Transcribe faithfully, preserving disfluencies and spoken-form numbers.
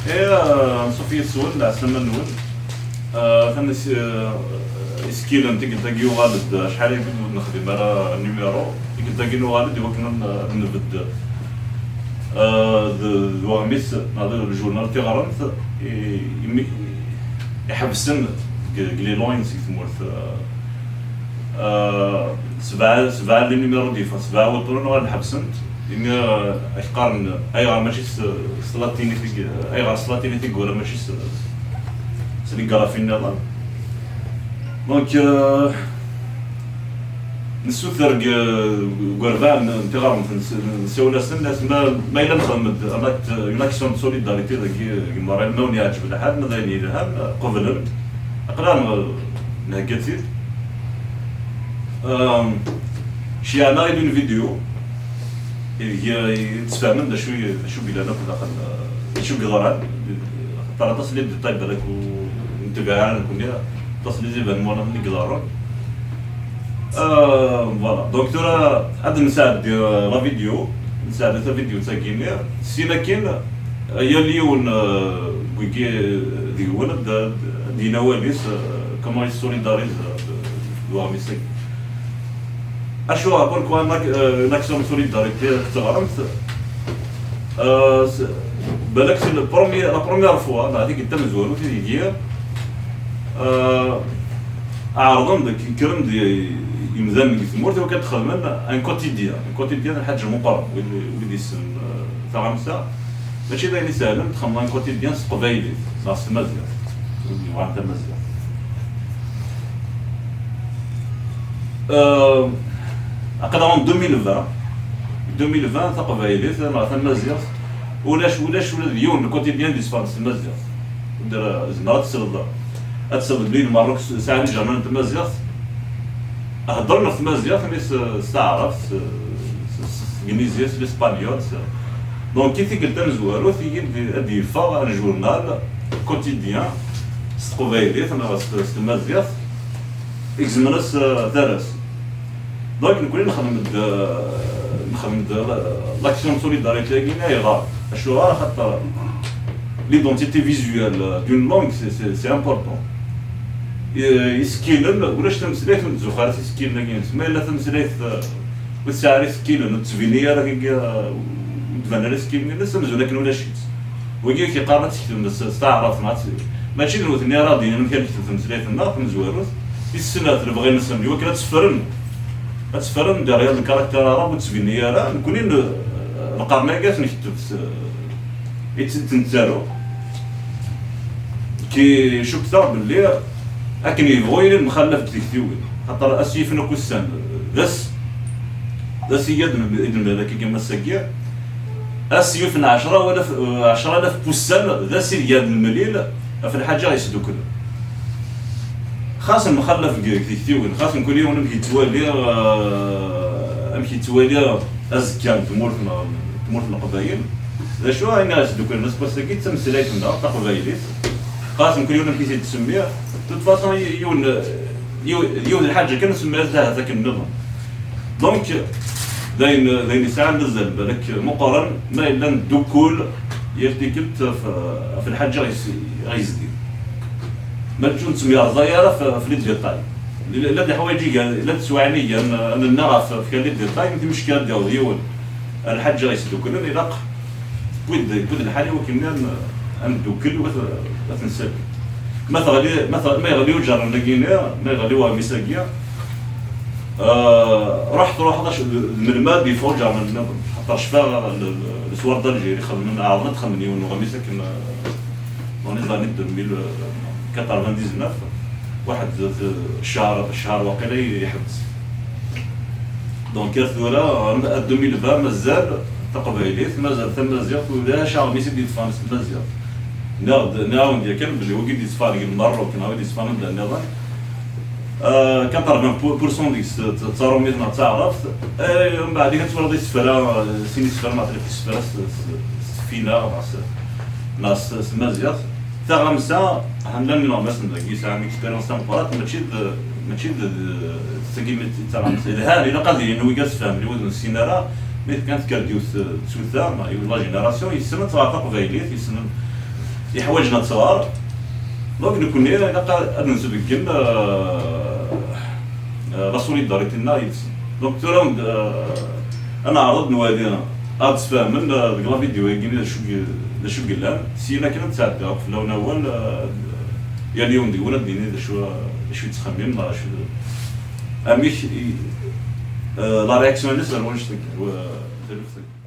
Eh, anṣuf yis-wen, lɛeslama-nwen. Eh, atan is-, eh, isekkilen, tikkelt-agi yuɣal-d, acḥal agi ur nexdim ara numéro, tikkelt-agi nuɣal-d i wakken ad n-, ad nbedd, eh, d, d weɣmis, neɣ d lejurnal tiɣremt, i, imi, iḥebsen deg, deg les loins seg tmurt. Eh, eh, sebɛa, sebɛa les numéros d-yeffɣen, sebɛa wuṭṭunen uɣalen ḥebsen-t. Imi, eh, ak-qqaren, ayɣer mačči s, s latinit i, ayɣer s latinit i yura mačči s, s ligrafi nniḍen? Donc, eh, nessuter deg, deg urbaɛ n, n tiɣremt, nessawel-asen, nnan-as ma, ma yella nxedm-d un acte, une action de solidarité dagi, deg Montréal, ma wen-yeɛǧeb lḥal, ma d ayen yelhan, qeblen. Aql-aɣ nhegga-tt-id. Ehm, ceyɛen-aɣ-id une vidéo ideg i d-sfehmen d acu i, d acu i yellan akk daxel, eh, d acu i yeḍran. Axaṭer aṭas n les détails balak ur netbeɛ ara nekkni, aṭas n les événements i iḍerrun. Euh, voilà. Donc tura ad nesɛeddi, euh, la vidéo, nesɛeddi tavidyut-agi-nni, syin akkin, euh, yal yiwen, euh, deg wigi, euh, deg-wen ad, ad, ad d-yini awal-is, euh, comment il se solidarise, euh, d, d uɣmis-agi. Acuɣer, pourquoi une ac-, euh, une action de solidarité d teɣremt? Euh, s-, balak c'est le premier, la première fois, neɣ tikkelt tamezwarut ideg, euh, ɛerḍen-d, kkren-d yimdanen deg tmurt i wakken ad xedmen un quotidien. Un quotidien d lḥaǧa meqqren, wid, wid yessnen, euh, taɣamsa. Mačči d ayen isehlen txedmeḍ un quotidien s teqbaylit, neɣ s tmaziɣt, wid yebɣan tamaziɣt. Euh, aql-aɣ en deux mille vingt, deux mille vingt, taqbaylit neɣ tamaziɣt, ulac, ulac ula d yiwen n quotidien d-yesfan s tmaziɣt. Ur d-, zemreɣ ad tesleḍ, ad tesleḍ belli Lmerruk s-, sɛan ijernan n tmaziɣt, heddren ɣef tmaziɣt, mi s-, s taɛrabt, s-, s-, s teglizit, s l'espagnol, s-, donc i tikkelt tamezwarut, i d-, ad d-yeffeɣ un journal quotidien s teqbaylit neɣ s, s tmaziɣt, i gezmen-as, eh, tara-s. Donc, nekkni nexdem-d, eh, nexdem-d la, l'action de solidarité-agi, ayɣer? Acuɣer? Axaṭer l'identité visuelle d'une langue, c'est, c'est, c'est important. I, isekkilen, ulac tameslayt ur nettzuxxu ara s isekkilen-agi-ines. Ma yella tameslayt, eh, ur tesɛi ara isekkilen, ur d-tettbini ara, eh, ur d-tban ara isekkilen-ines, amzun akken ulac-itt. Wigi i k-yeqqaren ad tektem s, s taɛrabt, neɣ ad t-, mačči d nutni ara d-yinin amek ara nekteb tameslayt-nneɣ tamezwarut, i snat lebɣi-nsen, i wakken ad tt-ffren, ad tt-ffren derrière le caractère arabe ur d-tettbini ara, nekkni n-, lqern-agi ad t-nketteb s, i tt-, tt-nettaru. Ki cukkteɣ belli akken yebɣu yili lemxallaf deg tiktiwin, xaṭer ass yifen akk ussan, d ass, d ass i yad-, i d-nemlal akka ass-agi, ass yifen ɛecra alaf, ɛecra alaf n wussan, d ass i d yad-nemlil ɣef lḥaǧa i s-duklen. Xas lemxallaf deg, deg tiktiwin, xas mkul yiwen amek yettwali, eh, amek yettwali azekka n tmurt n, tmurt n Leqbayel, d acu ayen i s-duklen aseggas-agi d tameslayt-nneɣ taqbaylit, xas mkul yiwen amek i t-id-semmi, de toute façon, yiwen, yiwen, yiwen lḥaǧa kan semmi-as ahat akken nniḍen. Donc, d ayen, d ayen yesɛan azal, balak meqqren, ma yella neddukkul yal tikkelt ɣef, ɣef lḥaǧa ɣ-, ɣ-yezdin. Ma ur nettemyerẓay ara ɣef, ɣef les détails. Llan, llan leḥwayeǧ igan, llan teswiɛin igan, ad nennaɣ ɣef, ɣef kra les détails, mi timeckal ad d-yaweḍ yiwen ar lḥaǧa ɣ-yesduklen, ilaq tewwi-d, yewwi-d lḥal i wakken ad n-, ad neddukel, u ad, ad t-nsali. Ma teɣli, ma teɣ-, ma yeɣli ujernan-agi-nni, ma yeɣli weɣmis-agi, ah, ruḥ truḥeḍ acu, d, d melmi ad d-yeffeɣ ujernan nniḍen. Xaṭer cfiɣ le, le, le Soir d'Algérie xedmen, ɛerḍen ad xedmen yiwen n uɣmis akken, ah, dans les années deux mille, euh, quatre-vingt-dix-neuf, waḥed d, d, ccher, ccher waqila i, iḥebbes. Donc, ar tura, ar deux mille vingt, mazal taqbaylit, mazal tamaziɣt, ulac aɣmis i d-yeḍfan s tmaziɣt. Nniɣ-d, nniɣ-awen-d yakan belli wigi i d-yeḍfan deg Lmerruk, neɣ i d-yeḍfan anda nniḍen, euh, quatre-vingts pour cent deg-s d, d taṛumit neɣ d taɛrabt. Eh, mbeɛd i twalaḍ isefra, euh, sin isefra neɣ tlata isefra s, s, s tfinaɣ, neɣ s, neɣ s, s tmaziɣt. Taɣamsa, ha llan ineɣmasen dagi yesɛan expérience tameqqrant, mačči d, mačči d, d, d tagi i d taɣamsa. Lhan, ilaq ad ilin wigi ad sfehmen i wid ur nessin ara, mi kan tekker-d yiwet, eh, tsuta, yiwet la génération, yessen ad tɣer taqbaylit, yessen, Yeḥwaǧen ad tɣer. Donc nekkni ilaq ad nesbeggen, euh, euh, la solidarité-nneɣ yid-sen. Donc tura, euh, ad neɛreḍ ad nwali, ad d-sfehmen, euh, deg la vidéo-agi d acu i, d acu i yellan, syin akken ad d-sɛeddiɣ fell-awen awal, euh, yal yiwen deg-wen ad d-yini d acu, d acu yettxemmim, neɣ acu, amek i, euh, la réaction-ines ar wannect-agi, ar wa-, taluft-agi.